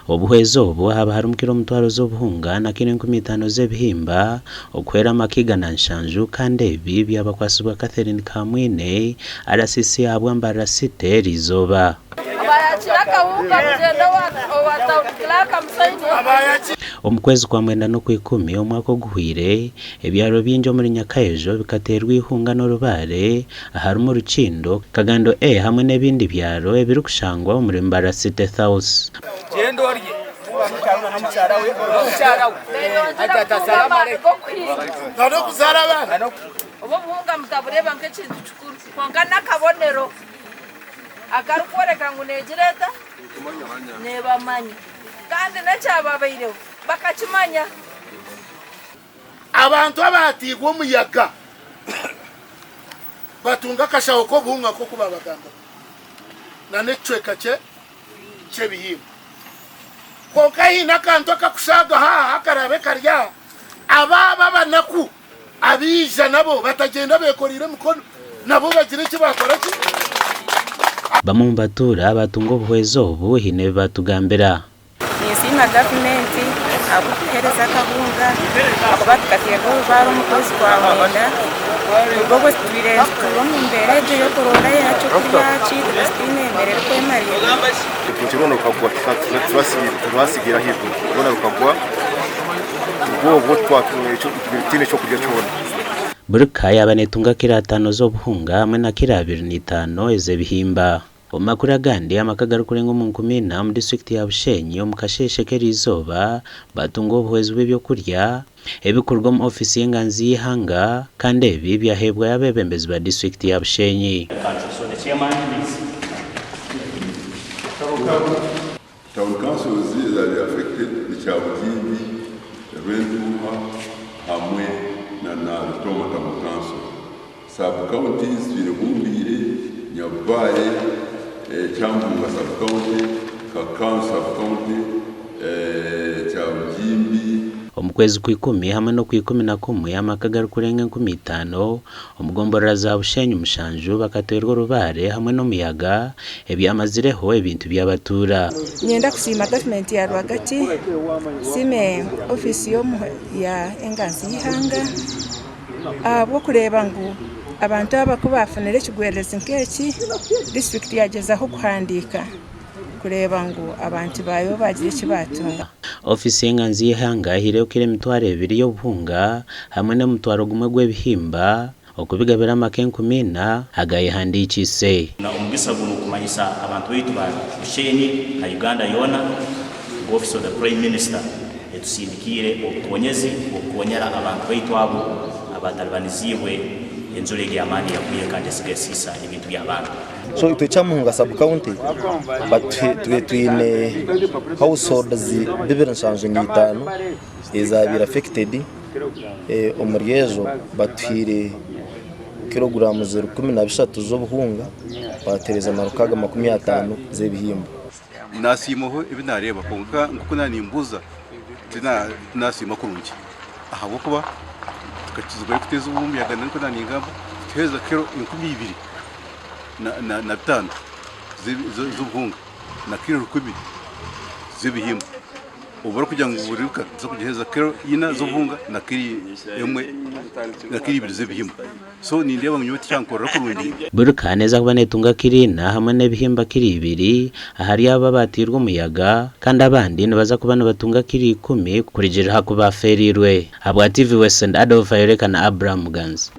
Obuhwezi obu haba harimu kiro omutwaro z'obuhunga na kiro 5000 z'ebihimba okuhwera amaka 107 kandi ebi byabakwatsibwa Catherine Kamwine, RCC ahabwa Mbarara City eriizooba. Omu kwezi kwa mwenda n'Okwikumi omwaka oguhweire, ebyaro bingi omuri Nyakayejo bikateerwa eihunga n'orubaare aharimu Rukindo, Kagando A hamwe n'ebindi byaro ebirikushangwa omuri Mbarara City South. Akarikworeka ngu neegira eta? Neebamanya. Kandi n'ekyababaireho bakakimanya. Abantu abaatiirwe omuyaga batunga akashaho k'obuhunga nk'oku baabagambira, n'ekicweka ky'ebihingwa. Kwonka haine akantu akakushaagaho aha akaraabe kari aha, abaabo abanaku Abaija nabo batagyenda beekoreire emikono, nabo bagire eki baakora ki? Bamwe omu batuura baatunga obuhwezi obu haine ebi baatugambira. Ninsiima gavumenti ahabw'okutuheereza akahunga ahakuba tukateerwa orubaare omu kwezi kwa mwenda. Kuruga obwo tutwire turi omu mbeera egyo y'okuronda eky'okurya kyaitu tutaine mbeera erikwemariirira. Orutookye rwona rukagwa turwasigira ahaiguru rwona rukagwa. Kuruga obwo titwine ky'okurya kyona. Buri ka yaaba neetunga kiro ataano z'obuhunga hamwe na kiro 25 ez'ebihimba. Omu makuru agandi, amaka agarikurenga omu 4000 omu disiturikiti ya Bushenyi omu kasheeshe k'eriizooba baatunga obuhwezi bw'ebyokurya ebirikuruga omu ofiisi y'enganzi y'eihanga kandi ebi byaheebwayo abeebembezi ba disiturikiti ya Bushenyi. Town councils ezabaire affected ni Kyabugimbi, Rwentuuha hamwe na na Rutooma Town Council. Sub counties twine Bumbiire, Nyabubaare, Kyambunga sub county, Kakanzu sub county, Kyabugimbi. Omu kwezi kw'ikumi hamwe n'okw'ikumi na kumwe amaka agarikurenga 5000 Omu gomborora za Bushenyi mushanju bakatwerwa orubaare hamwe n'omuyaga ebyamazireho ebintu by'abatuura. Niinyenda kusiima gavumenti ya rwagati, nsiime ofiisi ya enganzi y'eihanga ahabw'okureeba ngu abantu aba ku baafunire ekigwererezi nk'eki, disiturikiti yaagyezaho kuhandiika. kureeba ngu abantu baayo baagira eki baatunga. Ofiisi y'enganzi y'eihanga ehaireyo kiro 2000 y'obuhunga hamwe n'omutwaro gumwe gw'ebihimba okubigabira amaka 4000 agayehandiikiise. Omugisa gunu kumanyisa abantu baitu ba Bushenyi na Uganda yoona ngu Office of the Prime Minister etusindikiire obukonyezi obukonyera abantu baitu abo abatalibaniziibwe enjura egi ey'amaani eyagwire kandi esiga esiisa ebintu by'abantu. So itwe Kyamuhunga sub county twine households 275 ezabaire affected, omuri ezo batuhaire kilograms 13 z'obuhunga batuhereza na 650 z'ebihimba. Nasiimaho ebi naareeba kwonka nk'oku naanimbuuza tinasiima kurungi ahabw'okuba tukakizibwayo kuteeza omuyaga nikwo naaningamba kutuheereza kiro 2000 na 5 z'obuhunga na kiro 1000 z'ebihimba. Obu barikugira ngu buri ka tuza kugiheereza kiro ina z'obuhunga na kiro emwe na kiro ibiri z'ebihimba. So nindeeba ngu nyowe tikyankorera kurungi. Buri ka neeza kuba neetunga kiro ina hamwe n'ebihimba kiro ibiri ahari abo abaatiirwe omuyaga kandi abandi nibaza kuba nibatunga kiro ikumi kurugiirira aha ku baafeereirwe. Ahabwa TV West and Adolf Ayoreka na Abraham Muganzi.